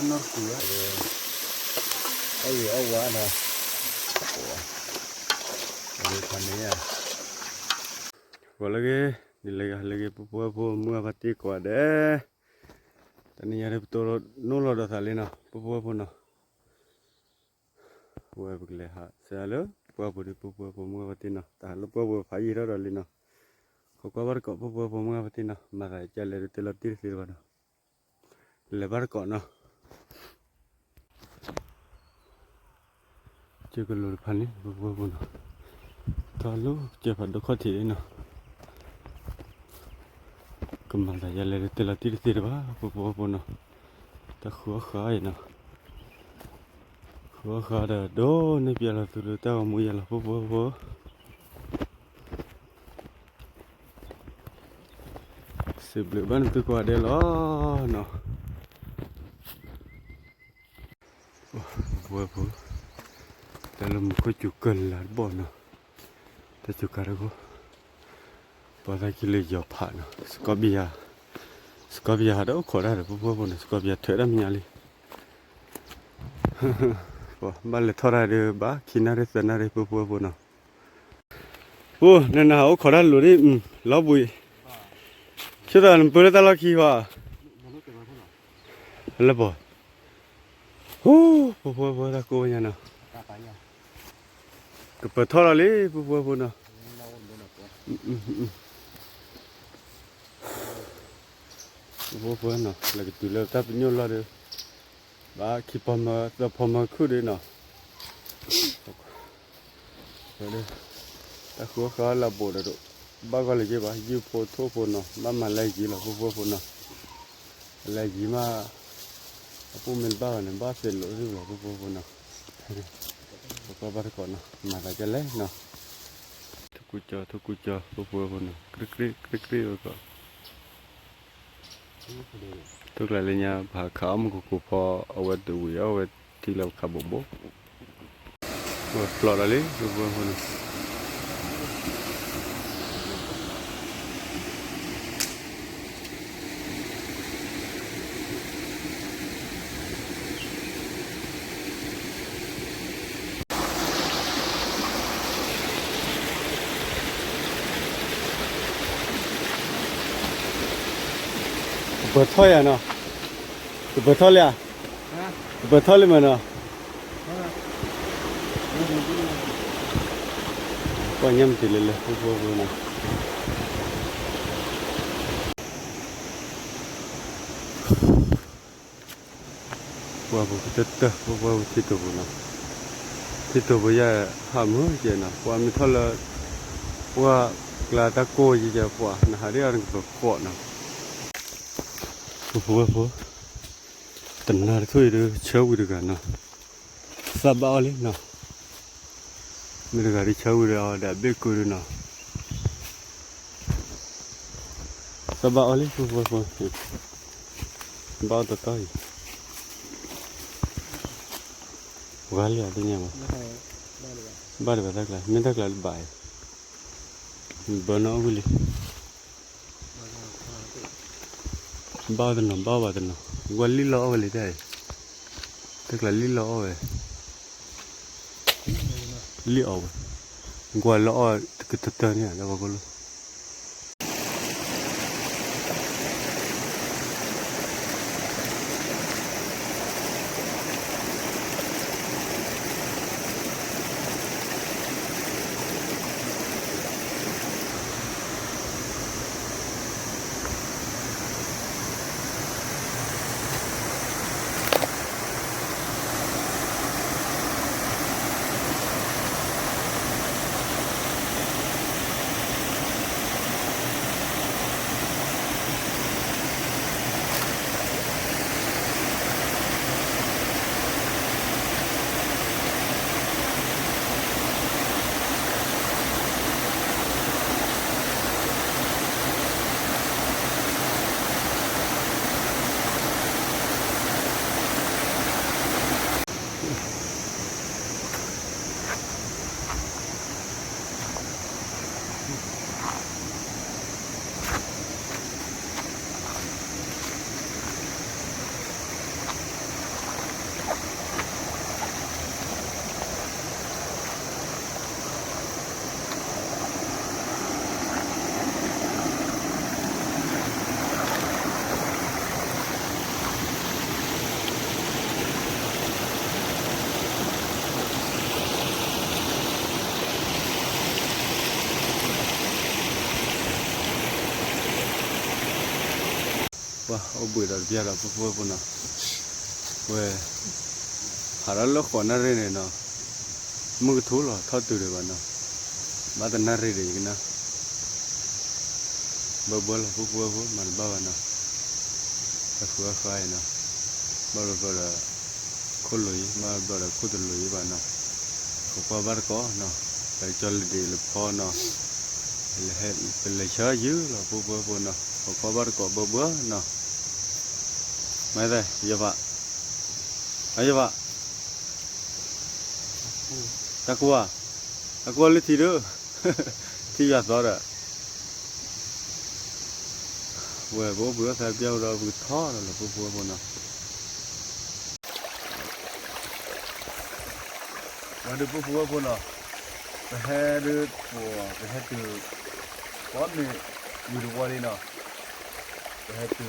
နီၢ်တကူၣ်ဝဲ, အဝဲအဝၤဒီး, အဝဲဖးန့ၣ်ယါ, ဂီၤလၢဂ့ၤ, ဒ်လၢဂၤလၢဂ့ၤ ပှၤဖှီၣ်ဖိမုၢ်ဂၤဖါတံၢ်ကိးဂၤဒဲး, တနံၤညါဒီး ပတိၢ်နီၣ်လီၤဒီးသးလံနီၤ ပှၤဖှီၣ်ဖိနီၤ, ဝဲပကလဲၤဟးစၢလၢပှၤဖှီၣ်ဖိဒီး ပှၤဖှီၣ်ဖိမုၢ်ဂၤဖါတံၢ်နီၤ, တၢ်လၢပှၤဖှီၣ်ဖိဖးယံာ်ထီၣ်ဒီးလံနီၤ, ခိးကွၢ်ဘၣ်တကိး ပှၤဖှီၣ်ဖိမုၢ်ဂၤဖါတံၢ်နီၤ, မၤသးကလဲၤဒုးတဲလီၤတံၢ်တသ့တဘၣ်နီၤ လဲၤဘၣ်တကိးနီၤ, ကၢကလိၤတဖၣ်န့ၣ် ပှၤဖှီၣ်ဖိနီၤ, တၢ်လၢကစၢၢ်ဖးဒိၣ်ခီၣ်ထံးန့ၣ်နီၤ, ကမၤသးယလဲၤဒုးတဲလီၤတံၢ်တသ့တဘၣ် ပှၤဖှီၣ်ဖိနီၤ, တၢ်ဃုအီၣ်ဃုအီအံၤနီၤ, ဃုအီၣ်ဃုအီဒီး ဒိးန့ၢ်ပျဲလီၤသုလၢတၢ်ဂီၤမူယဲလီၤ ပှၤဖှီၣ်ဖိ စံးဘျုးဘၣ်နသုကိးဂၤဒဲးလီၤနီၤ, ပှၤဖှီၣ်ဖိ, တၢ်လၢမူခိၣ်စူၤကလၤတဘီၣ်နီၤ, တၢ်စူၤကါတဂီၢ်, ပှၤသးကံလၢယီၤဖးနီၤ, စကီပယၤ, စကီပယၤဟးတအိၣ်ခိးတၢ်ဒီး ပှၤဖှီၣ်ဖိနီၤ, စကီပယၤထွဲဒၣ်မဲာ်ညါလံ ပှၤဘၣ်လဲၤထီၣ်တၢ်ဒီး ဘၣ်ခံနၣ်ရံၣ်သၢနၣ်ရံၣ် ပှၤဖှီၣ်ဖိနီၤ, ပှၤနနဟးအိၣ်ခိးတၢ်လိၤဒ်, လီၤဘှံး, ဆၢသးနပၢလၢတၢ်လီၢ်ခံဃီ, လၢပှၤ, ဟူ, ပှၤဖှီၣ်ဖိတၢ်ကိးညါနီၤ, ကပၢၤထီၣ်လီၤလံ ပှၤဖှီၣ်ဖိနီၤ, ပှၤဖှီၣ်ဖိနီၤ လဲၤကတုၤလၢတၢ်ပညိၣ်လီၢ်ဒီး, ဘၣ်ခံဖီမၢသၢဖီမၢခုၣ်ဒ်နီၤ, တၢ်ဃုအီၣ်ဃုအီလၢအဘူးဒီး, ဘၣ်ဂီၢ်လၢၤက့ဘၣ် ယုၢ်ဖိထိၣ်ဖိနီၤ ဘၣ်မၤလၢယံၤလီၤ ပှၤဖှီၣ်ဖိနီၤ, လၢယံၤမး, အပိၢ်မ့ၢ်တဘၣ်ဘၣ်န့ၣ် ဘၣ်သ့ၣ်လိာ်သ့ၣ်လီၤ ပှၤဖှီၣ်ဖိနီၤ, ပကွၢ်ဘၣ်တကိးနီၤ မၤသးကလဲၣ်နီၤ, ထူကူကၠီ ထူကူကၠီ ပှၤဖှီၣ်ဖိနီၤ ကြ့ကြ့ကြ့ကြ့ဝဲကီး ထိၣ်ကျဲလၢညါ ပဟးခးအီၣ်မူခိၣ်ကိၢ်ဖီ အဝဲတဝံၤအီၣ်ဝဲထံလၢပခးဘိးဘိး, ဝဲဖျိးဒီးလံ ပှၤဖှီၣ်ဖိနီၤ ကပၢၤထီၣ်ယၤနီၤ, ကပၢၤထီၣ်လံဧါ, ကပၢၤထီၣ်လံမးနီၤ, ပှၤညါမတၤလဲၣ်လဲၣ် ပှၤဖှီၣ်ဖိနီၤ ပှၤဖိကတၢၢ်တၢၢ် ပှၤဖိထံတိာ်ပူၤနီၤ, ထံတိာ်ပူၤယဲၢ်ဟးမုာ်ကဲနီၤ, ပှၤမ့ၢ်ထီၣ်လၢ ပှၤကျါတၢ်ကိၢ်ယဲၢ်ကဲပှၤ နဟးဒ်အီၤနကပၢၤဃီးနီၤ, ပှၤဖိဝဲၢ်ဖိ, တနၤတထိၣ်အံၤဒီး ဆၢဝံၤတဂၤနီၤ, သးဘၣ်အီၣ်လံနီၤ, မ့ၢ်တဂၤဒ်ဆၢဝံၤဒီးအီၤဒီးအဘ့ၣ်ကုဒုနီၤ သးဘၣ်အီၣ်လံ ပှၤဖိဝဲၢ်ဖိ, ဘၣ်အီၣ်တတီၢ်အံၤ, ပှၤလံဧါတညါဘၣ်, ဘၣ်တဘၣ်တၢ်ကျါ မ့ၢ်တၢ်ကျါတဘၣ်အံၤ, ဘၣ်နီၣ်အီၣ်ဝံၤလံ, ဘၣ်အီၣ်တနီၤ ဘၣ်အီၣ်ဘၣ်တနီၤ, ကွၢ်လံၣ်လီၤအီၣ်ဝဲလံတၢ်အံၤ, တၢ်ကျါလံၣ်လီၤအီၣ်ဝဲ လံၣ်အီၣ်ဝဲ, ကွၢ်လၢအီၣ်ကတၢၢ်တၢၢ်န့ၣ် လၢပှၤကိၣ်လိၣ် ပှၤအိၣ်ဘှံးဒီးတပျၢ်ဒီး ဖိဖိဝဲဖိနီၤ, ဝဲ ဟးထီၣ်လၢဃိးနၣ်ရံၣ်န့ၣ်နီၤ, မုၢ်ကထူၣ်လီၤ ထီၣ်တုၤဒံးဘၣ်နီၤ, ဘၣ်တနၣ်ရံၣ်ဒီးယကနၣ်, ဘၢဘၢလီၤ ဖိဖိဝဲဖိ မၤတဘၣ်ဘၣ်နီၤ, တၢ်ဃုအါဃါအံၤနီၤ, ဘၣ်ဘျီဘျီဒီး ခိၣ်လိၤအံၤ ဘၣ်ဘျီဒီးခိၣ်တလိၤအံၤဘၣ်နီၤ, ခိးကွၢ်ဘၣ်တကိးနီၤ, ပကၠီလၢဒံးလၢဖီနီၤ, ပလဲၤဆၢယုၢ်လီၤ ဖိဖိဝဲဖိနီၤ, ခိးကွၢ်ဘၣ်တကိးဘၢဘၢနီၤ, မ့ၢ်သ့ ယဘၣ်, အယဘၣ်, တၢ်ကွၢ်, တၢ်ကွၢ်လၢထံဒၢ, ထံယွၤသီဒီး ဝဲပအိၣ်ဘှံးအိၣ်သါပျၢ်အိၣ်ဒီး ပကထီၣ်ဒီးလီၤ ဖိဖိဝဲဖိနီၤ, ဝဲဒုး ဖိဖိဝဲဖိနီၤ, ပဟဲဒုး ပဟဲတုၤ ကိးမ့ၢ်ဝံၤတဝီလံနီၤ, ပဟဲတုၤ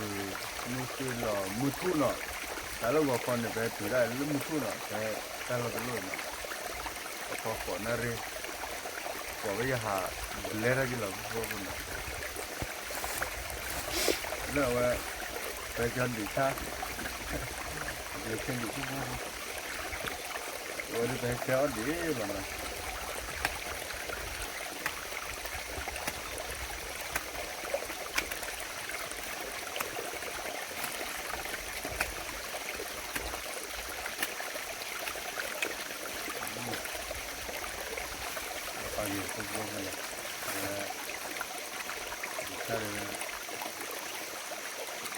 မုၢ်ဃ့လီၤမုၢ်ထူၣ်နီၤ, တၢ်လၢဂီၤခီန့ၣ် ပဟဲတုၤဒၣ်လၢမုၢ်ထူၣ်နီၤ, ပဟဲတၢ်လီၢ်တလီၢ်နီၤ, အဖီခိးနၣ်ရံၣ် ကိးဝဲယဟးဘျဲၣ်ထီၣ်က့ၤလီၤ ဖိဖိဝဲဖိနီၤ, လၢအဝဲ ပဟဲကၠီဒံးဆါ, ပကလဲၤဆၢဒံး ဖိဖိဝဲဖိ, အဝဲဒုး ပဟဲဆၢအီၣ်ဒံးလီၤနီၤ. ပာ်က့ၤ ဖိဖိဝဲဖိ လၢ ဒံးဆါဒီး ပကမၤဆါလၢဘီး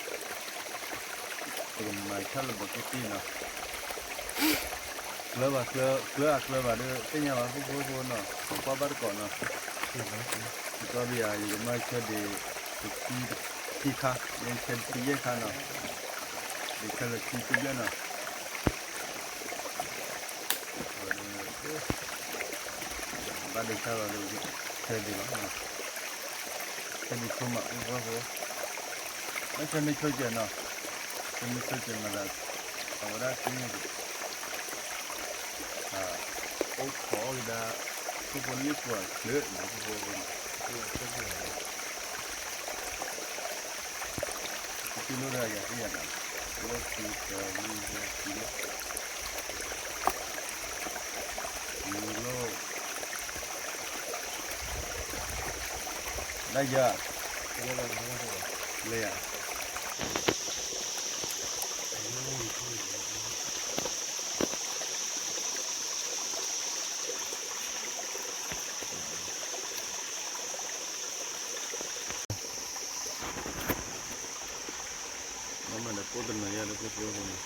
က့တံၢ်နီၤ, ကျၢၤဘၣ်ကျၢၤ ကျၢၤအကျၢၤဘၣ်ဒီး သ့ၣ်ညါဘၣ် ဖိဖိဝဲဖိနီၤ, ခိးကွၢ်ဘၣ်တကိးနီၤ, ကီဘံယၤ ယကမၤဆၢဒံး တဆံခံခါ မ့ၢ်ဆၢတဆံယဲၢ်ခါနီၤ, ဒံးဆၢလၢဆံခံဘျဲၣ်နီၤ. ဘၣ်ဒံးဆါလီၤဒီး ဆၢဒံးလီၤ, ဆၢဒံးဆိမး ဖိဖိဝဲဖိ, မ့ၢ်ဆၢမ့ၢ်ဆိကဲးနီၤ, ဆၢမ့ၢ်ဆိကဲးမးဒီး အဝဲဒၣ်က့ၤ အိၣ်ခိးကဒါ ဖိဖိလံၤကွၢ်ချၢးဒီး ဖိဖိဝဲဖိနီၤ, ကံလိၣ်ဒီးယၤသ့ၣ်ယၤနီၤ, လၢခံကဝံၤလၢခံလၢ မံၤလိၣ် ဒၣ်ယၤ လၢယၤ မ့ၢ်မးဒီး ကိၣ်တနီၤယၤလၢ ဖိဖိဝဲဖိနီၤ,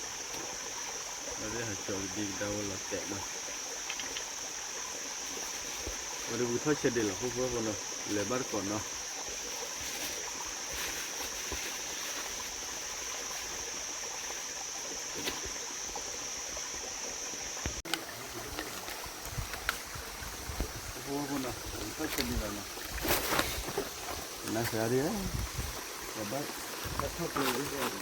လၢဟးကၠီကဒံကဒါဝဲလီၤတဲာ်နီၤ, ဝဲဒၣ်ပကထီၣ်ဆၢဒံးလီၤ ဖိဖိဝဲဖိနီၤ, လဲၤဘၣ်တကိးနီၤ. ဖိဖိဝဲဖိနီၤ, ပကထီၣ်ဆၢဒံးလီၤနီၤ, နၢ်စှၤဒံး, ဘၣ် ဘၣ်ထီၣ်ကျဲ ဘၣ်လီၤ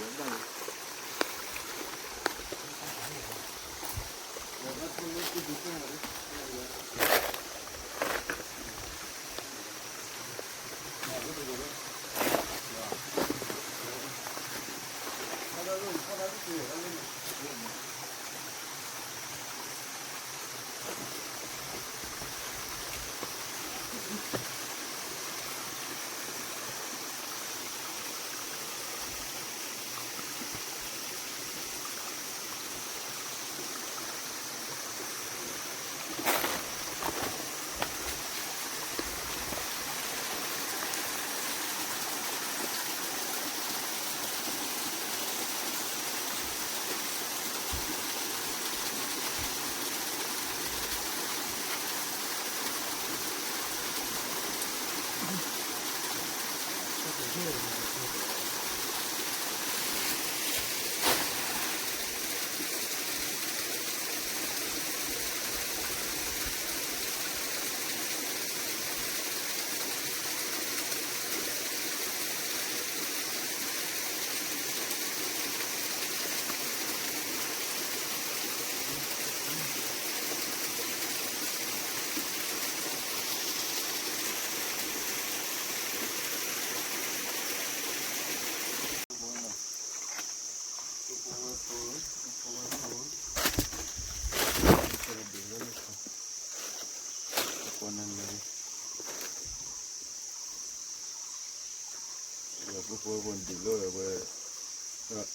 ဒ်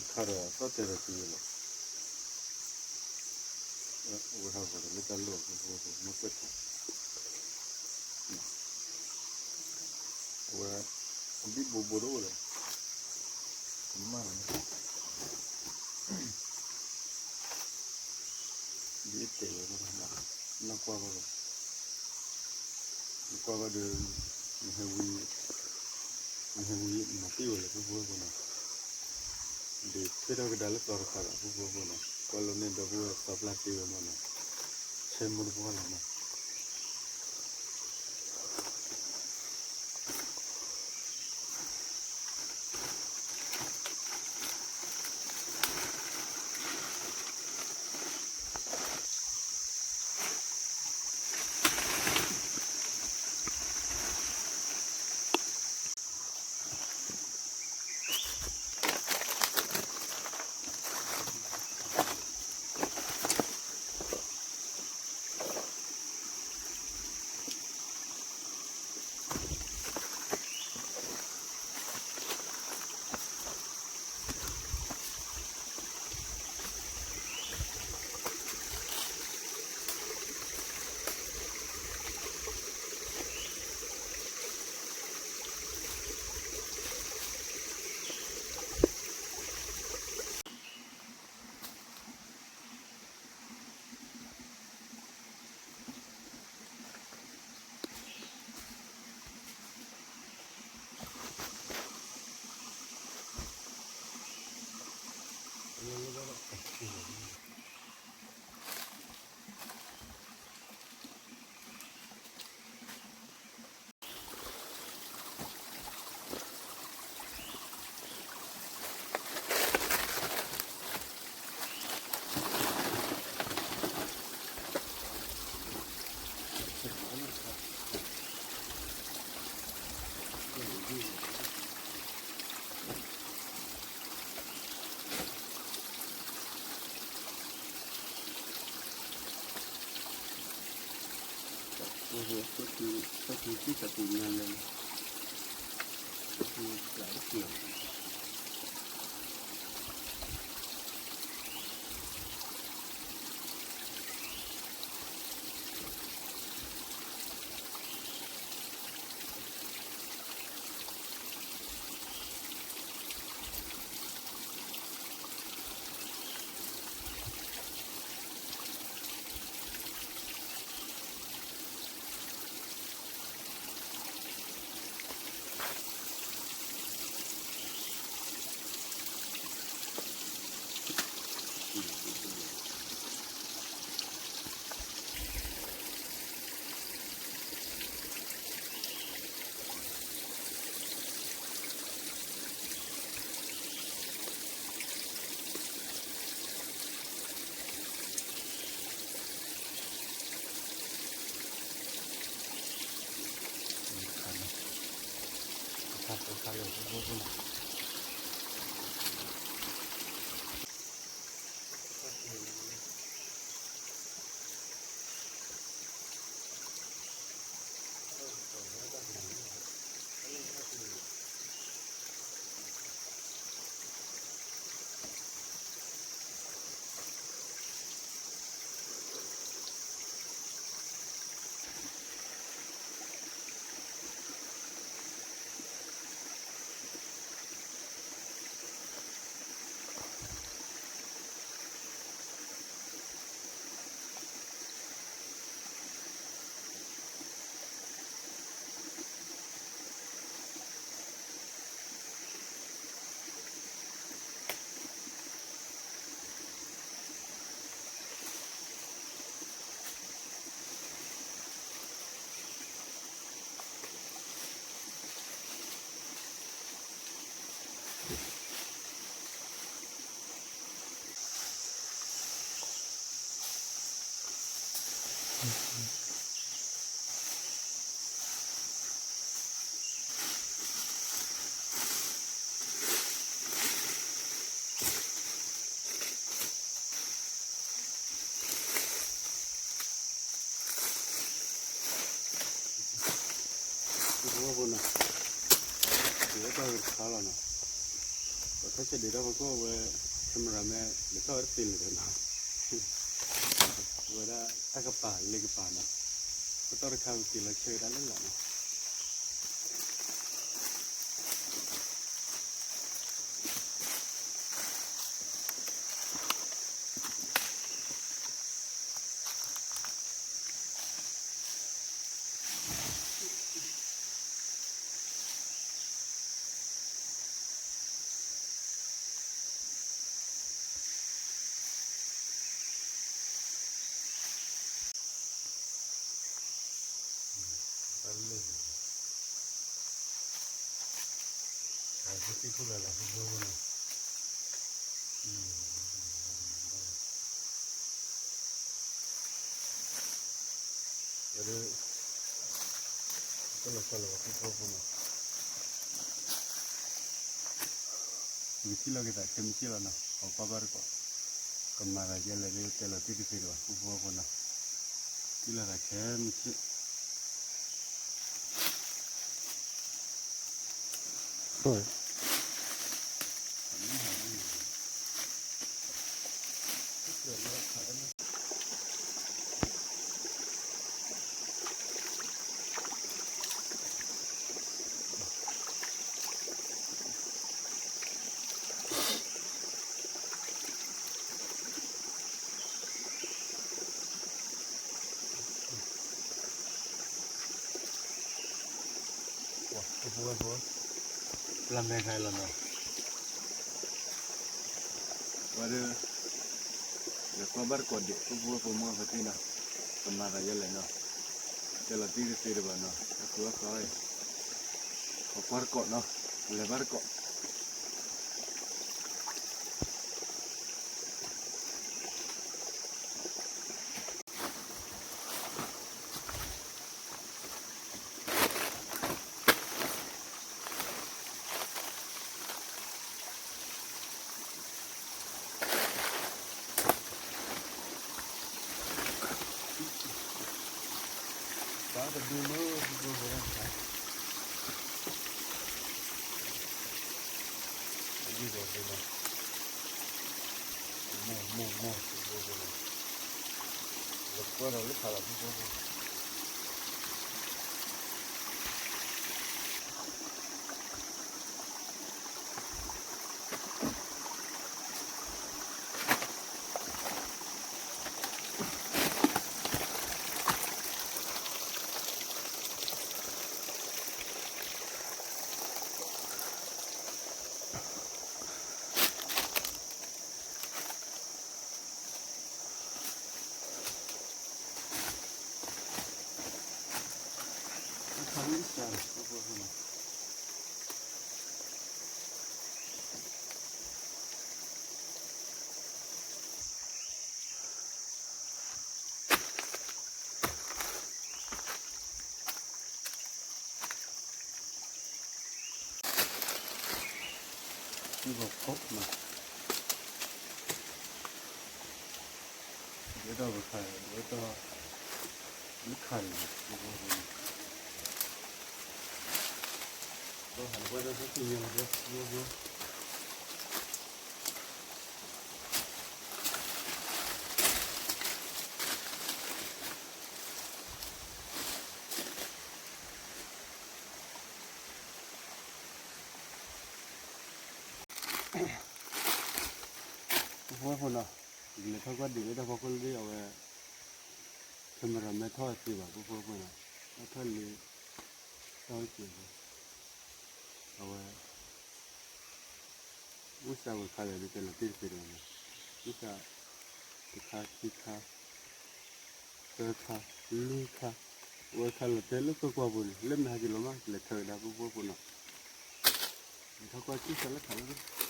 တခါဒီးသီၣ်တဲာ်ဒီးက့ၤလီၤ, အဝဲဟးဂီၤဒီးလၢတၢ်လီၢ်အဃိ မ့ၢ်ကွၢ်ထီၣ်, အဝဲ အဘံၣ်ဘိဘိတအိၣ်ဒီး ကမၣ်လီၤ, ဒ်တဲာ်ဝဲ နကွၢ်ဘၣ်ဒီး နကွၢ်ဘၣ်ဒီး နဟဲဝံ နဟဲဝံ နမၤတ့ၢ်ဝဲလၢပှၤဖိဖိနီၤ, ဒ်ထွဲထီၣ်ကဒါလၢသီတခါဒီးပှၤဖိဖိနီၤ, ကွၢ်လီၤန့ၢ်ဒီပုၢ်ဝဲၢ်သီပျၢ်တ့ၢ်ဝဲမးနီၤ, ဆဲမိၢ်တပှၢ်လီၤနီၤ. တၢ်ဂ့ၢ်တခါလီၤနီၤ, ပထီၣ်ဆဲးဒံးတၢ်ဖီခိၣ်ဝဲ camera man လဲၤထီၣ်ဝဲတသ့လၢၤဒီးနီၤ, ဝဲဒၣ်တၢ်ကပၤလ့ကပၤနီၤ, ပတီၢ်တခါပက့ၤလီၤဆဲးဝဲဒၣ်လၢလီၤနီၤ. တၢ်လၢာ်လၢာ်, လၢသံၣ်ခိၣ်လၢလၢသံၣ်ခိၣ်န့ၣ်, ဝဲဒၣ် တၢ်လီၤဆီလီၤဝဲသံၣ်ခိၣ်ဖိနီၤ, မ့ၢ်ထံၣ်လီၤက့ၤသးခဲမုၢ်ဆ့ၣ်လီၤနီၤ, အကွၢ်ဘၣ်တကိး, ကမၤသးယဲလဲၣ်ဒ်တဲလီၤတံၢ်တသ့တဘၣ် ပူဖိဖိနီၤ, ထံၣ်လီၤသးခဲမုၢ်ဆ့ၣ် ပူဖိဖိ, ပျၢ်မဲခါလီၤနီၤ, ဝဲဒၣ် လဲၤကွၢ်ဘၣ်တကိးဒံး ပူဖိဖိမ့ၢ်ပသ့ၣ်နီၤ, ကမၤသးယဲလဲၣ်နီၤ, တဲလီၤတံၢ်တသ့တဘၣ်နီၤ, တၢ်ကူအီၣ်သီအံၤ, အကွၢ်တကိးနီၤ, လဲၤဘၣ်တကိး တၢ်တဒုလၢပူဖိဖိလီၤ, ဒ်သိးဒ်သိး, မိၢ်မိၢ်မိၢ် ပူဖိဖိလီၤ, လၢကွၢ်ဒီးလၢခးလီၤပူဖိဖိ ထံဂီၤခိၣ်မး, ဒ်တၢ်ပခါ, ဒ်တၢ်, လၢခါန့ၣ်, ဘၣ်ဟးလၢပှၢ်တၢ်သ့ၣ်ညါလီၤ, ပူဖိဖိနီၤ, ယကလဲၤထီၣ်ကွၢ်ဒံးလၢတၢ်ဖီခိၣ်လၢဒ်အဝဲ camera man ထီၣ်သ့ဘၣ်ပူဖိဖိနီၤ, တၢ်ထီၣ်လံ, တၢ်အိၣ်စဲးဖိ, အဝဲ အိၣ်စးဝဲခါလဲၣ်ဒ်တဲလီၤတံၢ်တသ့တဘၣ်နီၤ, အိၣ်စး တခါခံခါ သၢခါ လွံၢ်ခါ, ဝဲခါလီၤတဲလၢကွၢ်ကွၢ်ဖိန့ၣ် လၢမ့ၢ်ဟဲက့ၤလီၤမး လဲၤထၢဝဲဒၣ်ပူဖိဖိနီၤ, လဲၤထီၣ်ကွၢ်စံၣ်စးလၢခးလၢ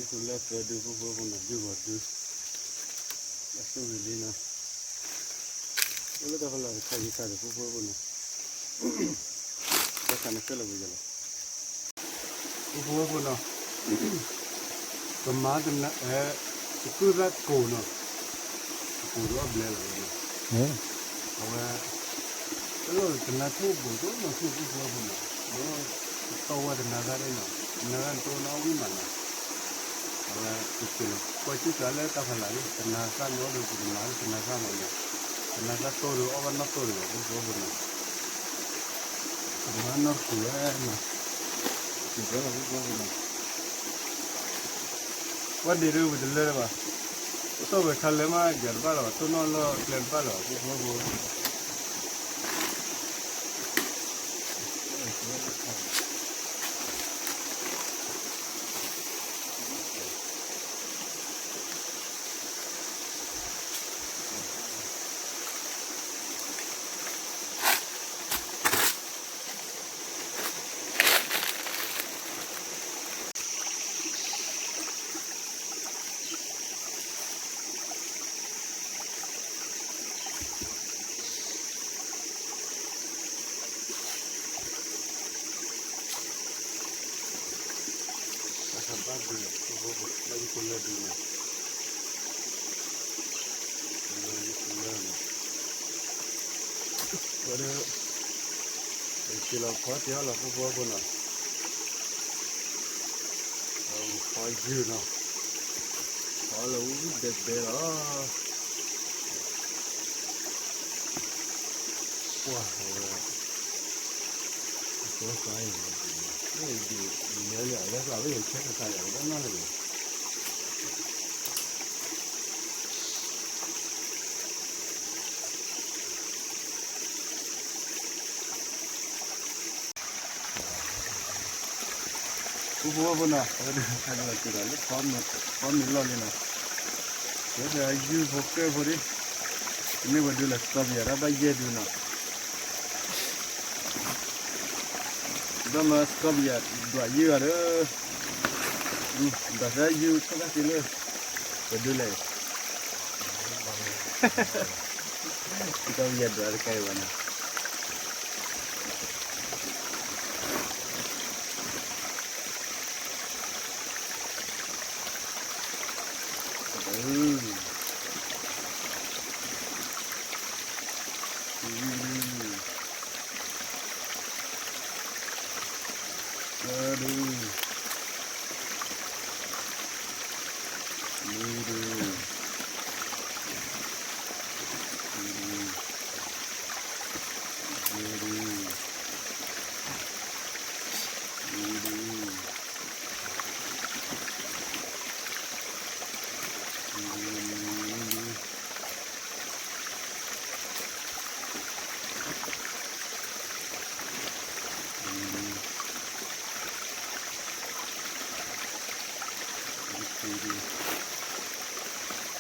လၢသၢဒု ဖိဖိဖိနီၤ ယုၢ်ဂီၤဒု အဆိၣ်ဂ့ၤလံနီၤ, အိၣ်လၢတၢ်ဖီလာ်တခါယံၤခါဒီး ဖိဖိဖိနီၤ, တၢ်ခါန့ၣ်ခဲလၢာ်ဝဲယၤလီၤ, ဖိဖိဖိနီၤ, ကမၤတနၤ အဲ တကုၢ်သၣ်ကိၢ်နီၤ, တကိၢ်ဒီးအဘျဲလီၤဝဲနီၤ, အဝဲ တလိၣ်တနၤထိၣ်ဘိၣ်ဒိၣ်နီၤ ဖိဖိဖိနီၤ, ဒီးတတီဝဲတနၤသၣ်န့ၣ်နီၤ, တနၤသၣ်န့ၣ်တအိၣ်နီတဝံၣ်မးနီၤ, အဝဲ ပက့ၤလီၤကွၢ်စ့ၢ်ကီးလၢတၢ်ဖီလာ်န့ၣ် တနၤသၣ်မ့ၢ်အိၣ်ဒီး ပကမၤလၢတနၤသၣ်မးနီၤ, တနၤသၣ်တိၢ်ဒီးအီၣ်ဘၣ်နီၣ်တိၢ်ဒီး ဖိဖိဖိနီၤ, ကမၤနီၣ်တကိၢ်ဝဲနီၤ, က့ၤလီၤ ဖိဖိဖိနီၤ, ကွၢ်ဒ့းဒုး ပတလၢဘၣ်, ပတီၢ်ဝဲခါလၢမး ယၤတဘၣ်လီၤဘၣ် တိၢ်နီၣ်လီၢ်ကျဲတဘၣ်လီၤဘၣ် ဖိဖိဖိ တၢ်ခါဘၣ်ဒုး ဖိဖိဖိ ဘၣ်ယုၢ်ဖိလၢဒုးနီၤ, ဖိလၢယုၢ်ဖိလၢနီၤ, ဝဲဒၣ် ပက့ၤလီၤဖီတ့ၢ်အီၣ်လီၤ ဖိဖိဖိနီၤ, ဖီယုၢ်နီၤ, ဖီလၢဝံၣ်ဒဲးဒဲးလီၤ, ပှၤဝဲ အကဲသးအံၤ ဒ်လဲၣ်လၢကျါဝဲ ယဆဲးကစၢ်ယွၤ ကဘၣ်နီၢ်လၢၤဘၣ်, ဖိဖိဖိနီၤ, အဝဲဒၣ်ဟဲလီၤက့ၤဒီးလၢ ဖီမ့ၤလီၢ်လံနီၤ, ဝဲဒၣ်ယုၢ်ဖိကဲၢ်ဖိဒ်, မ့ၢ်ဝဲဒၣ်လၢ စကီပယၤ တၢ်ဘၣ်ယဲၢ်ဒုနီၤ, ဘၣ်မၤ စကီပယၤ ဒွးယုၢ်ဂၤဒီး, ဒွးသးယုၢ်ခီၣ်တၢ်သ့လၢ ပဒုလဲၣ်, စကီပယၤဒွးတကဲအံၤဘၣ်နီၤ.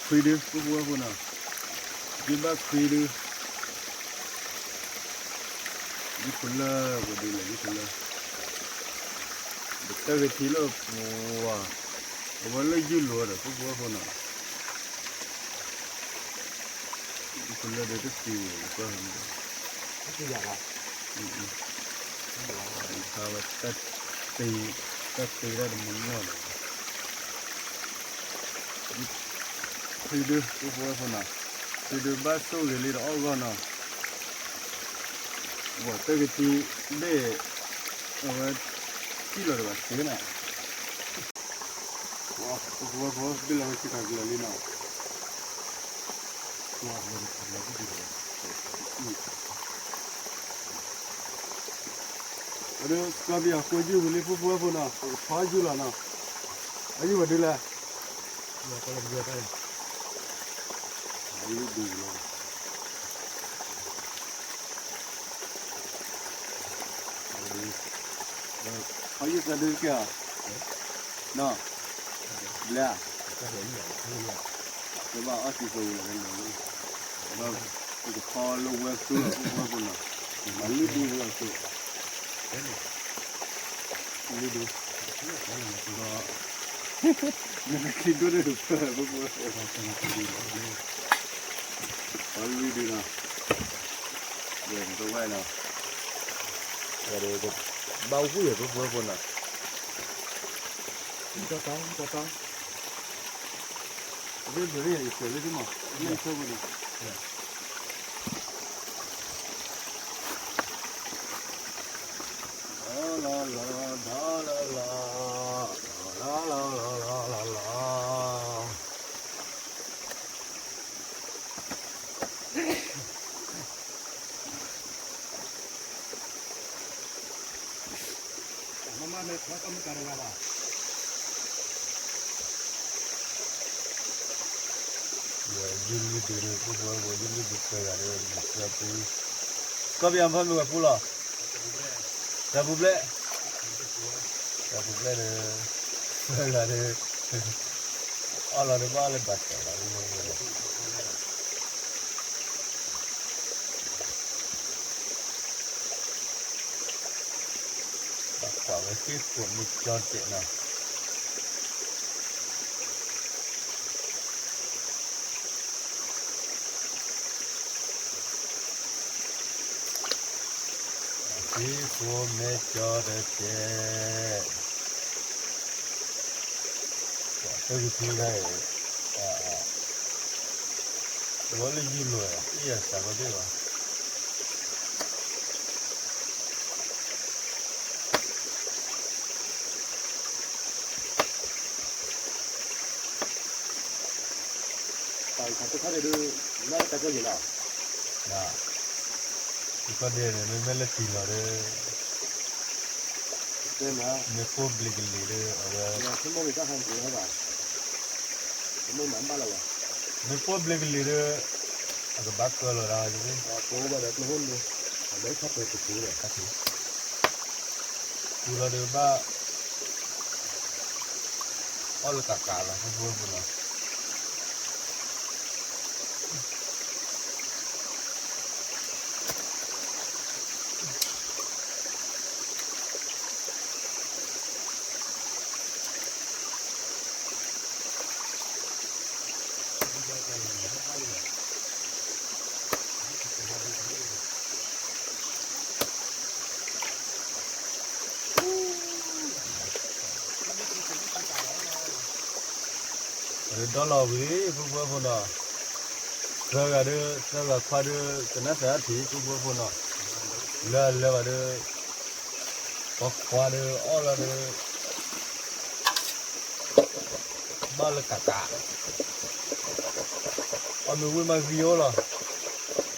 ခွံဒု, ဖိဖိဖိနီၤ, ယဘၣ်ခွံဒု, ယဖိလၢပဒုလဲၣ် ယဖိလၢ, ပတၢ်ဂ့ၤထံလၢပှၤ, အဝဲလၢယုၢ်လိာ်ဒီး ဖိဖိဖိနီၤ. ယဖိလၢဒုးတသံဝဲ ယကွၢ်, တသံယၤဘၣ်, ခါဝဲတၢ်တ့, တၢ်တ့ဒၣ်တမနီၢ်လီၤ. ခွံဒု ဖိဖိဝဲဖိနီၤ, ခွံဒုဘၣ်ဆိၣ်ဂ့ၤလံဒီးအီၣ်ဂီၢ်နီၤ, ဝဲတၢ်ဂ့ၤထံဘ့ၣ်, အဝဲ, ထံၣ်လီၤဒီးဘၣ်သ့နီၤ. ဖိဖိဝဲဖိ ဘ့ၣ်လီၤဝဲဆ့ကၤကလၢာ်လံနီၤ. အဒုး စကီပယၤကိးယုၢ်ဝံၤလံ ဖိဖိဝဲဖိနီၤ, ပကဖီယုၢ်လီၤနီၤ. အယုၢ်ဝဲဒုလၢ အယုၢ်ဒုလီၤ. ဖီယုၢ်သၢဒုတက့ၢ်ဧါ, နီၤ, ဘျဲဧါ, ကဘၣ်အီၣ်စံးသိလီၤ, ပကဖီလၢဝဲသူလီၤ ဖိဖိဝဲဖိနီၤ, မၤလုၢ်ဒုလီၤဆိ, လုၢ်ဒု, ဒီး နကခံဒိၣ်န့ၣ်တဖျၢၣ် ဖိဖိဝဲဖိ, အလွံၢ်ဒုနီၤ, ယဲၢ်တဝဲနီၤ, ဘၣ်ဝံၣ်ရ ဖိဖိဝဲဖိနီၤ, တၢ်တၢ်, အဝဲဘၢၣ်ရ ယကွဲးလၢဒ်မး, လၢဆၢဖိန့ၣ် လီၤလီၤလီၤ ဒီးလီၤလီၤ, လီၤလီၤလီၤလီၤလီၤလီၤ. မ့ၢ်မ့ၢ်မ့ၢ်ခီကမူၣ်ကၤတဂၤဘၣ်. ယုၢ်လံဒုး ဖိဖိဝဲ ယုၢ်လံဒုးသၢဂၤဒီး ယသၢပူ, ကီၢ်ပယီၤဖၢမုၢ်ဂၤပူလီၤ, သၢပူဘျဲၣ်, သၢပူဘျဲၣ်ဒီး သၢဂၤဒီး အီၣ်လီၤဒီးဘၣ်အီၣ်လၢဘၣ်တၢ်လီၤ, ဘၣ်ကွၢ်ဝဲသ့ၣ်ဃိးမ့ၢ်ကၠီတဲာ်နီၤ. သ့ၣ်ဃိးမ့ၢ်ကၠီတဲာ်တဲာ်, တၢ်ကထံၣ်တၢ်အံၤ ဝဲလၢယုၢ်လီၤ အံၤအစးကီးသ့ၣ်ဘၣ်. တၢ်ခါတခါန့ၣ်ဒုး လၢတၢ်ကီၢ်ယံၤလီၤ, တၢ်ကီၢ်ဒဲးန့ၣ် မ့မ့ၢ်လၢတံၢ်လီၤဒီး မ့ၢ်ပိၢ်ဘျံးကလံၤဒီး အဝဲ မ့ၢ်ပိၢ်ဘျံးကလံၤဒီး အကဘၣ်ကၢလီၤဒၣ်ဝဲ, ခူလီၤဒီးဘၣ် အီၣ်လၢကးကးလီၤ ဖိဖိဝဲဖိနီၤ. ဒီလီၤဝံၤလံ ဖိဖိဝဲဖိနီၤ, သၢဂၤဒီး သၢဂၤခွါဒီး ကနၣ်စၢၤအထံ ဖိဖိဝဲဖိနီၤ, လၢအလၢဘၣ်ဒီး ပှၤခွါဒီး အီၣ်လီၤဒီး ဘၣ်လၢကးကး, အီၣ်မ့ၢ်ဝံၣ်မးဂံၢ်အိၣ်လီၤ.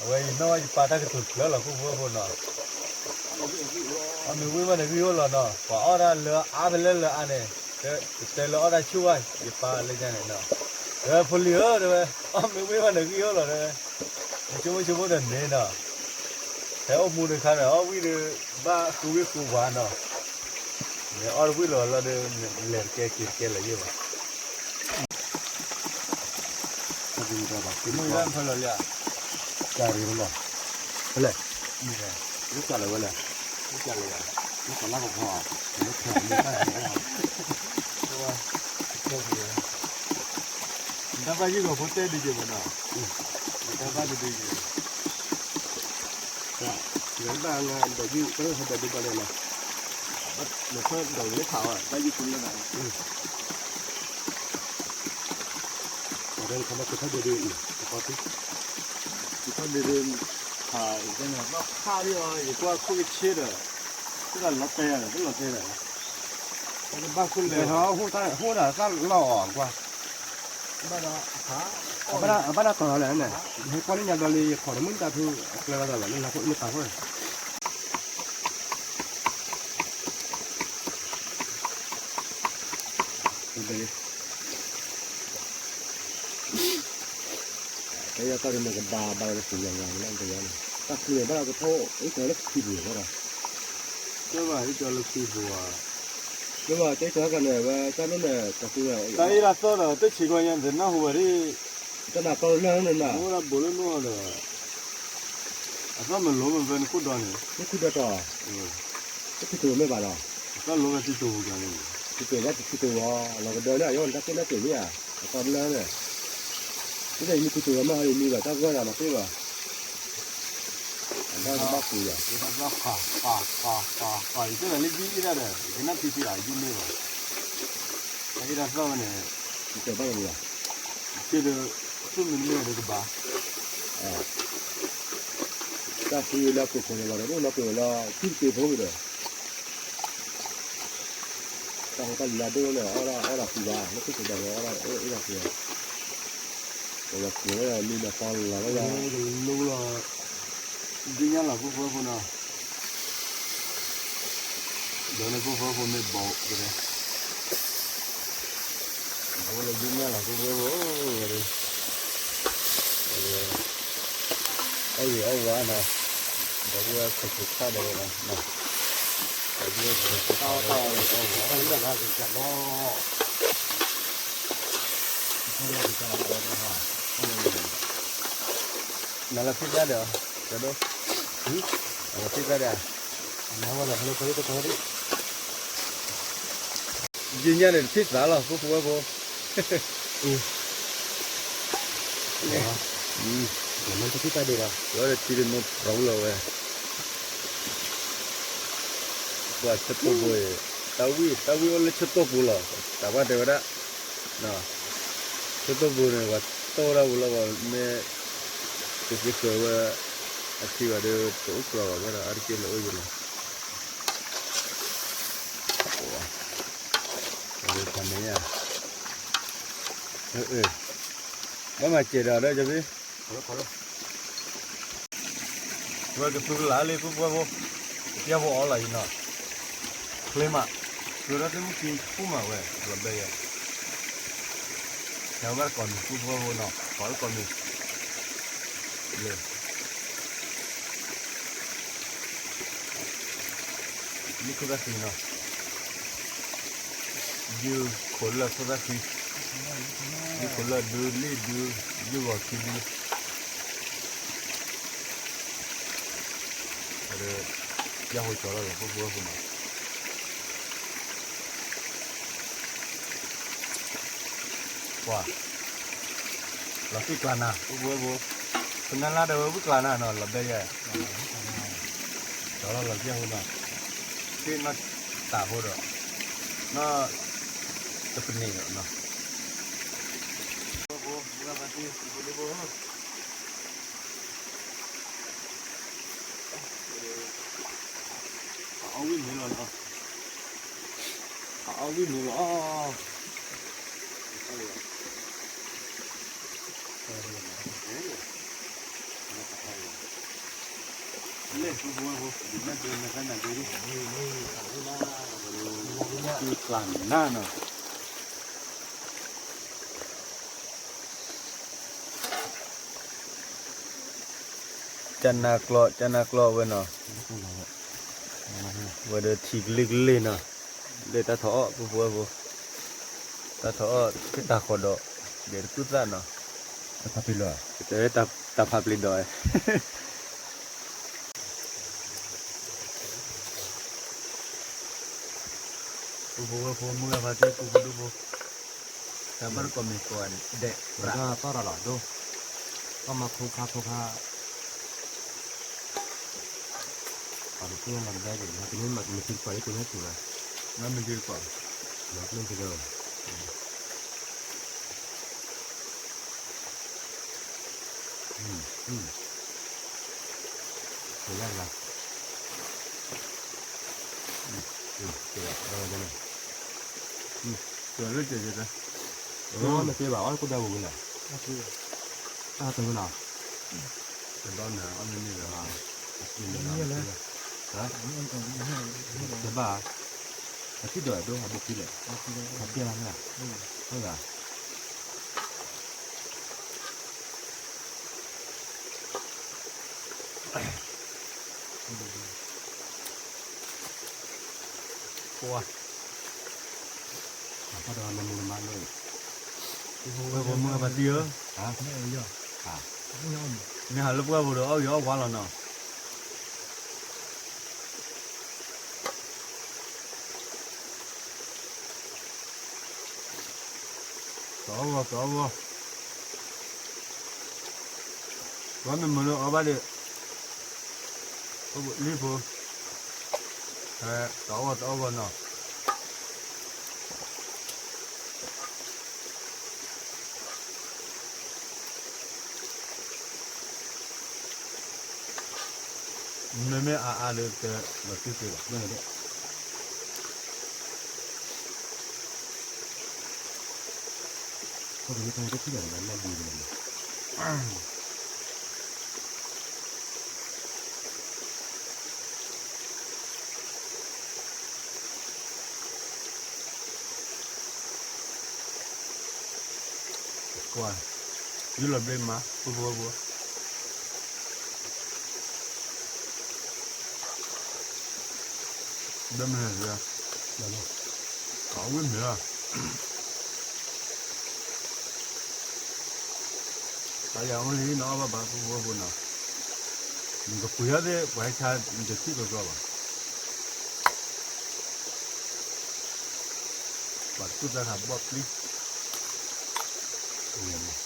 အဝဲယနီၣ်ဘၣ်ယပၢ်တၢ်ကတိၤတဖျၢၣ်လီၤ ဖိဖိဝဲဖိနီၤ, အီၣ်မ့ၢ်ဝံၣ်မးန့ၣ်ဂံၢ်အိၣ်လီၤနီၤ, ပှၤအီၣ်တၢ်လၢအါဖဲလဲၣ်လၢအါန့ၣ်, တဲလၢအီၣ်တၢ်ဆူၣ်ဘၣ် ယပၢ်လၢညါန့ၣ်နီၤ, တဲဝဲဖိလံၤဧၢ တဲဝဲ, အီၣ်မ့ၢ်ဝံၣ်မးန့ၣ်ဂံၢ်အိၣ်လီၤတဲဝဲ, နဆိကမိၣ်ဆိကမိၣ်ဒီးန့ၣ်နီၤ, ဟဲအိၣ်မူတခါန့ၣ် အီၣ်ဝံၣ်ဒီး ဘၣ်ဃုဝံၣ်ဃုပှၤနီၤ, မ့ၢ်အီၣ်တဝံၣ်လီၤလီၤဒီး လဲၤတကဲက့ၤတကဲလၢၤယဲၢ်ဘၣ်. မ့ၢ်ဒၣ်ဖဲလီၤလံဧါ, ကၢ်ရ့ၣ်လီၤ, ဖဲလဲၣ်, မ့ၢ်လဲၣ်, လၢကၢ်လၢၤဝဲလဲၣ်, လၢကၢ်လၢၤဧါ, လၢကီၢ်လၢကီၢ်, လၢကၢ်လၢၤဧါ, တၢ်ဘၣ်ယုၢ်ဂီၤဖိတဲဒ်က့ၤမးနီၤ, တၢ်ဘၣ်ဒ်ဒ်က့ၤ ဘၣ်ငါဒီးယုၢ် တၢ်ဟဲဒီးဒုးဘၣ်လဲၣ်နီၤ, နဖၢဒီးလၢခးဝဲ ဘၣ်ယုၢ်ကူလၢနၤ, ပှၤတဲနခီမီကထီၣ်ဒ့ဒ့အံၤ, ကထီၣ်ဒ့ဒ့, ကထီၣ်ဒ့ဒ့, ခး, ဘၣ်ခးလံအီၤ ယကွၢ်ခိၣ်ကဆ့ဒီး, တလီၤတဲာ်ဒီး တလီၤတဲာ်ဒီး, ဘၣ်ခိၣ်လဲၤဟီၣ်ဟိၣ်တၢ်လီၢ်အီၤကွၢ် အဘၣ်ဒၣ်တီၤလီၤလဲၣ်န့ၣ်, ယဟဲကွၢ်လၢညါဒီးလံ ယခိးတမုၢ်တၢ်ဖု အကျဲဘၣ်သးလီၤ လၢလၢခိၣ်လၢပာ်ခိၣ်န့ၣ်, တယၤတၢ်တမံၤကဘၣ်ဘၣ်လၢတပူၤလီၤ တယၤန့ၣ် တၢ်ချံဘၣ်ကထီၣ် အိၣ်တၢ်လၢခံပူၤလီၤ တဘၣ်အံၤတၢ်လၢခံပူၤဧါ, တဘၣ်တဲတၢ်ကန့ၣ် ဝဲတၢ်လိၣ်န့ၣ် တၢ်အ့ၣ်တၢ်သီၣ်ဒီး တဆံးကီးညါ တနၢ်ဟူဘၣ်ဒ် တၢ်နၢ်ကီလၢနနၤ အိၣ်ဒၣ်ဘိးလၢနအိၣ်ဒီး အသီၣ်မ့ၢ်လိၤမ့ၢ်ဖဲနခိၣ်ဒီန့ၣ် နခိၣ်ဒီတီၤ တၢ်တံၤတိၤမ့ၢ်ဘၣ်ဒီး အသီၣ်လိၤဖဲတံၤတိၤပူၤကျါန့ၣ် ခူတိၢ်ဘၣ်ခူတိၢ်ဝဲ လီၤကဒၢန့ၣ် အယီၢ်နတၢ်ကဲနၢ်တ့ၢ်မ့ၢ်ဧါ, အသီတလၢန့ၣ်, မ့ၢ်တၢ်ယမ့ၢ်ခူတိၢ်ဝဲမ့ၢ်ဟီယမံၤဘၣ် တၢ်ဂၢၢ်ဒၣ်မၤသ့ဘၣ်, အတၢ်ကဘၣ်ခူယၤ, ယတၢ်လၢယအ့ၣ်ဒၣ်ဒီး ယကနၣ်ထံထံလီၤ ယမ့ၢ်ဘၣ်, တၢ်အ့ၣ်ဒၣ်သီၣ်ဝဲန့ၣ်, ယတၢ်ဘၣ်လီၤ, ယတၢ်ဒီး သူၣ်မံၤမ့ၢ်ဒီးကဘၣ် တၢ်ဃုလၢအခိၣ်ခိၣ်န့ၣ်ဘၣ်ဒီး အိၣ်လီၤပှဲၤလီၤ ထံတက့ၤဖိဒီး တၢ်ဟိတၢ်လံၤလၢဒိၣ်န့ၣ် အီၣ်ဒၣ်အီၣ်ဒၣ်ဃုဘၣ် လၢခိၣ်ခိၣ်ဘၣ်ဒီး အီၣ်ဒၣ်အီၣ်ဒၣ်ဃုဘၣ်, ပဝဲခိၣ်လၢမံဒီးပီလီၤလၢ ကလိလီၤ, ဒ်ညါလီၤဖိဖိဖိနီၤ, ဒီးလၢဖိဖိဖိမ့ၢ်ဘီၣ်ကဒဲ အဝဲလၢဒ်ညါလီၤ ဖိဖိဖိ, အီၣ်ဂ့ၤအီၣ်ဝါနီၤ, ဒီးဝဲခိၣ်ခိၣ်ခါဒီးဝဲနီၤ, ဒီးဝဲခိၣ်ခိၣ်ခါဒီးအီၣ်ဂ့ၤအီၣ်ဝါ, နလီၤဖံးသၣ်ဒီး, ကဒိ, နလီၤဖံးသၣ်ဒီး, ဒ်ညါန့ၣ်တဖံးသၣ်လီၤ ဖိဖိဝဲဖိ, ဝဲတထံတနိပြူလီၤဝဲ, ပှၤဆၢတိၢ်ဘိအံၤ, တၢ်ဝံၣ် တၢ်ဝံၣ်အိၣ်လၢဆၢတိၢ်ဘိအံၤ, တၢ်ဝဲတဲဝဲဒၣ် ဆၢတိၢ်ဘိန့ၣ် ပှၤတိၢ်ဒၣ်ဝဲလီၤဘၣ် မ့ၢ် ကက့ၤဃၢၤဝဲ အထံဘၣ်ဒီး တအိၣ်ကြီဘၣ်ဝဲဒီး အါတက့ၢ်လၢအိၣ်ယိာ်လီၤ, တၢ်မ့ၢ်ဧါ, ဘၣ်မၤစဲးဒီးဒီး ဝဲကသူကလၢ်လံ ဖိဖိဝဲဖိ, ပျဲဖိအီၣ်လီၤအံၤနီၤ, ချ့မး, ကရၢသ့ၣ်မုၣ်ခံဖူမးဝဲ လီၤဘဲယဲ, ဟဲဝဲဘၣ်တကိးမံၤ ဖိဖိဝဲဖိနီၤ ကိးလၢကိးမံၤ, လၢ လံၣ်ခိၣ်သၣ်ခံနီၤ, ယုၢ်ခိၣ်လၢၢ်ခိၣ်သၣ်ခံ, ယုၢ်ခိၣ်လၢၢ်ဒု လံၣ်ဒု, ယုၢ်ဂီၤခံဒု, ဒီး ယၢ်ဟိကၠီလီၤလီၤ ဖိဖိဝဲဖိနီၤ, ပှၤ လီၤတံၢ်ကျါနၤ ဖိဖိဝဲဖိ, ပနၢ်လါဒီးဝဲဝံၣ်ကျါနၤနီၤ လီၤဘဲယဲ, ကၠီလီၤလီၤယၢ်ဟိနီၤ, သ့ၣ်နီၣ်တၢ်ဖိဒီး, နီၣ် တပန့ၢ်ဒီးနီၤ, အီၣ်ဝံၣ်မ့ၢ်လီၤနီၤ, အီၣ်ဝံၣ်မ့ၢ်လီၤ, လၢ ဖိဖိဝဲဖိ ဒုးနၢ်ဒုးနၢ်နၢ်ဒုး, တံၢ်ကျါနၤနီၤ ကနၢ်ကျီ ကနၢ်ကျီဝဲနီၤ, ဝဲဒီးထံကလ့ၢ်ကလ့ၢ်နီၤ, လၢတၢ်ထီၣ်အီၣ် ဖိဖိဝဲဖိ, တၢ်ထီၣ်အီၣ် တၢ်တၢ်ဃီဒီး ဒဲးတကူၣ်သၣ်နီၤ, တၢ်ဖးပျ့ၤဒီး, တၢ်ဖးပျ့ၤဒီး ဖိဖိဝဲဖိ မုၢ်ဂၤဖါတံၢ် ဖိဖိဒိၣ်ဖိ, တၢ်ဘၣ်တကိးမံၤကိးဒဲး တၢ်သီၣ်ရၢ်လီၤဒိၣ်, တၢ်မၤဖိခါဖိခါ, ပှၤတပှဲၤလီၤဒဲးက့ၤ မ့ၢ်မၤမ့ၢ်ထံတကွၢ်လၢက့ၤညါထူၣ်လီၤ, မ့ၢ်မ့ၢ်ထံတကွၢ်, မ့ၢ်ထံတကွၢ် မ့ၢ်တ့ဘၣ် အီၣ်လၢကိၣ်ဒၢပူၤဝဲလဲၣ်, တၢ်တဝဲနီၤ, တဘၣ်နၤ အီၣ်မ့ၢ်န့ၣ်ဒီး, တဘၣ်, အထံၣ်ဒီးဒိၣ်ဟးဘိခံလဲၣ်, အပျဲၢ်လီၤမ့ၢ်ဧါ, အိၣ်ဂၤ ပှၤ, တၢ်တဂၤလၢမူလမါလိၣ်အံၤ, ဝဲဖိမုၢ်ဂၤဖါတံၢ်ဧၢ, မ့ၢ်ဟးလၢပှၢ်ပူၤဒီး အီၣ်ဂ့ၤအီၣ်ဝါလီၤနီၤ. တအီၣ်ဂီၤ တအီၣ်ဂီၤ, တအီၣ်မ့ၢ်မုာ်လၢအီၣ်ဘၣ်ဒံး, အိၣ်လံဖိ, ဟဲတအီၣ်ဂီၤ တအီၣ်ဂီၤနီၤ. မ့မ့ၢ်အါအါဒီး တလီၤတံၢ်သ့ဘၣ်. ကွၢ်, ယုၢ်လီၤဘျ့မး ပူဖိဝဲဖိ, ဘျ့မး, အဝံၣ်မ့ၢ်လီၤ. ပှၤယၤအိၣ်လံနီၤ အီၣ်ဘၣ်ဘၣ် ပူဖိဝဲဖိနီၤ, နကပှ့ၤအီၤသ့ၣ် ပှၤဟဲဆါ နတထံၣ်ကီကီဘၣ်. ပှၤသူၣ်တၢ်ခးဘီၣ်ပျံၤ.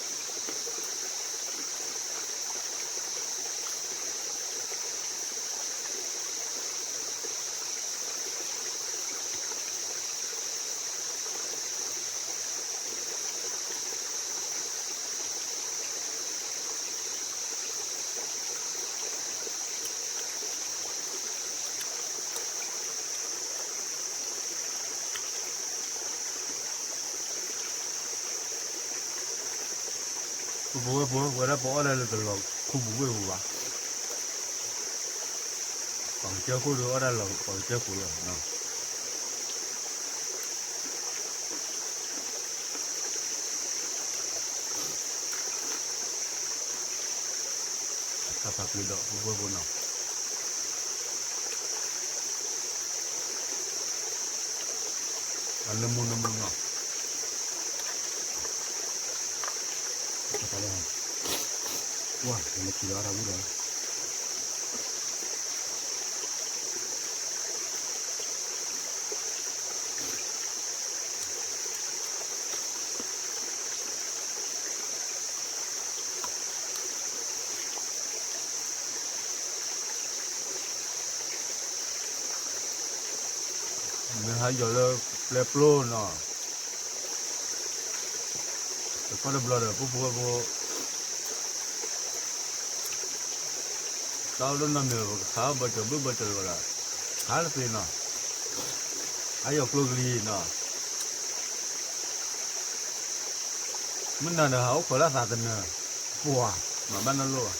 ပူဖိဝဲဖိ ဝဲဒၣ်ပအီၣ်ဒၣ်လၢတလီၤခူပူၤဝ့ၢ်ပူၤဘၣ်. ပှၤကစၢၢ်ခိၣ်ဒီးအီၣ်ဒၣ်လီၤ ပှၤကစၢၢ်ခိၣ်လီၤ. အတၢ်ဖးပျ့ၤဒီး ပူဖိဝဲဖိနီၤ. အလၢမူနမူနီၤ. ပှၤ နထံၣ်ဒီးအတၢ်ဝံၣ်ဒီး မ့ၢ်ဟးယီၤလၢပျဲပျိနီၤ, တခီတဘျီဒီး ပူဖိဝဲဖိ တၢ်အိၣ်ဒိၣ်နီတမံၤ ပကခးအီၣ်ဘၢၣ်စၢၤဘုၣ်ဘၢၣ်စၢၤလီၤဒီး ခးတသ့နီၤ, ဟးယီၤကျိကလံၤနီၤ, မုၢ်နၤဒီးဟးအိၣ်ခိးလၢသးတနၢၤ, ပှၤ မၤဘၣ်နီတလိၣ်ဘၣ်.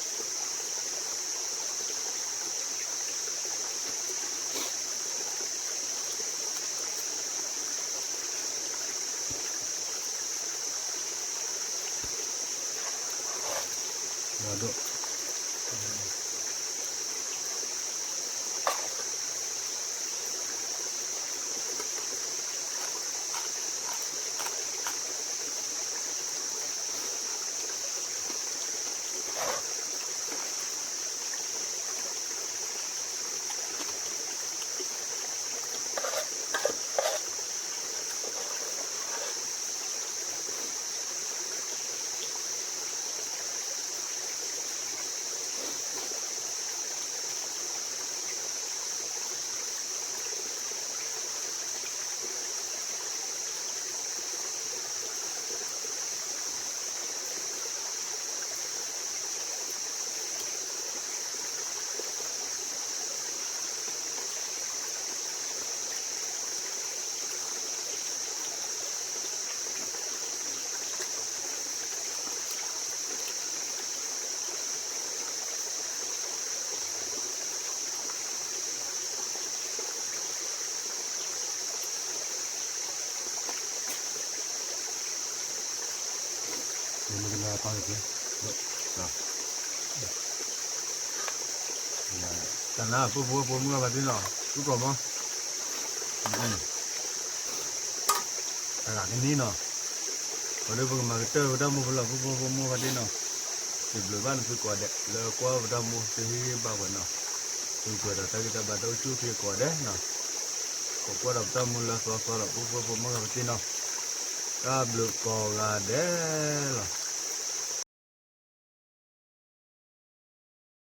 မ့ၢ်တဂၤပာ်က့ၤ, တၢ်နါ ပူဖိဝဲဖိမုၢ်ဂၤဖါတံၢ်နီၤ, သူကီၢ်မီ, တဂၤကန့ၢ်နီၤ, ပှၤဒီးပကမၤကတၢၢ်ပတၢ်မူဖိလီၤ ပူဖိဝဲဖိမုၢ်ဂၤဖါတံၢ်နီၤ, စံးဘျုးဘၣ်နသုကိးဂၤဒဲး လၢကွၢ်ပတၢ်မူသုဟ့ၣ်ဂံၢ်ဘါပှၤနီၤ, သုပှဲၤဒီးတၢ်ဂံၢ်တၢ်ဘါတၢ်အိၣ်ဆူၣ်အိၣ်ချ့ကိးဂၤဒဲးနီၤ, ကိးကွၢ်ဒီးပတၢ်မူလၢသီသီလီၤ ပူဖိဝဲဖိမုၢ်ဂၤဖါတံၢ်နီၤ. တၢ်ဘျုးကိးဂၤဒဲး